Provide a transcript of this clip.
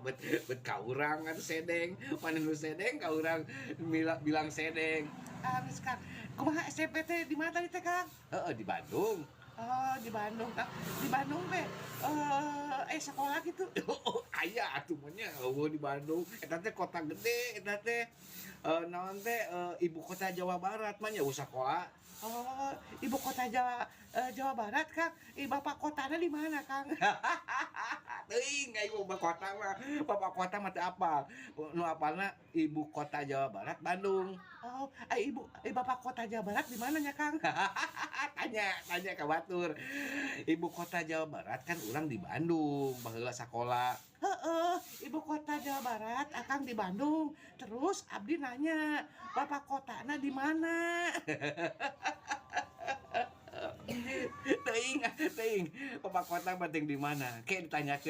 Bet bet ka urang atuh sedeng, mana nu sedeng ka urang bilang sedeng. Ah, geus, Kang. Kumaha SMP teh di mana tadi teh, Kang? Heeh, di Bandung. Oh, di Bandung, Kang. Di Bandung teh sekolah gitu? Oh, aya atuh mah nya, euweuh di Bandung. Eta teh kota gede, eta teh naon teh, ibu kota Jawa Barat mah nya sakola. Oh, ibu kota Jawa Barat, Kang. Ih, bapak kotanya di mana, Kang? Teuing ibu kota mah, bapak kota mah teu apal. Nu apalna ibu kota Jawa Barat Bandung. Oh, bapak kota Jawa Barat di mananya, Kang? Tanya, tanya ka batur. Ibu kota Jawa Barat kan urang di Bandung, baheula sakola. Heeh, ibu kota Jawa Barat Akang di Bandung. Terus abdi nanya, bapak kotana di mana? Teuing, teuing. Bapak kota penting di mana? Kayak ditanyakeun.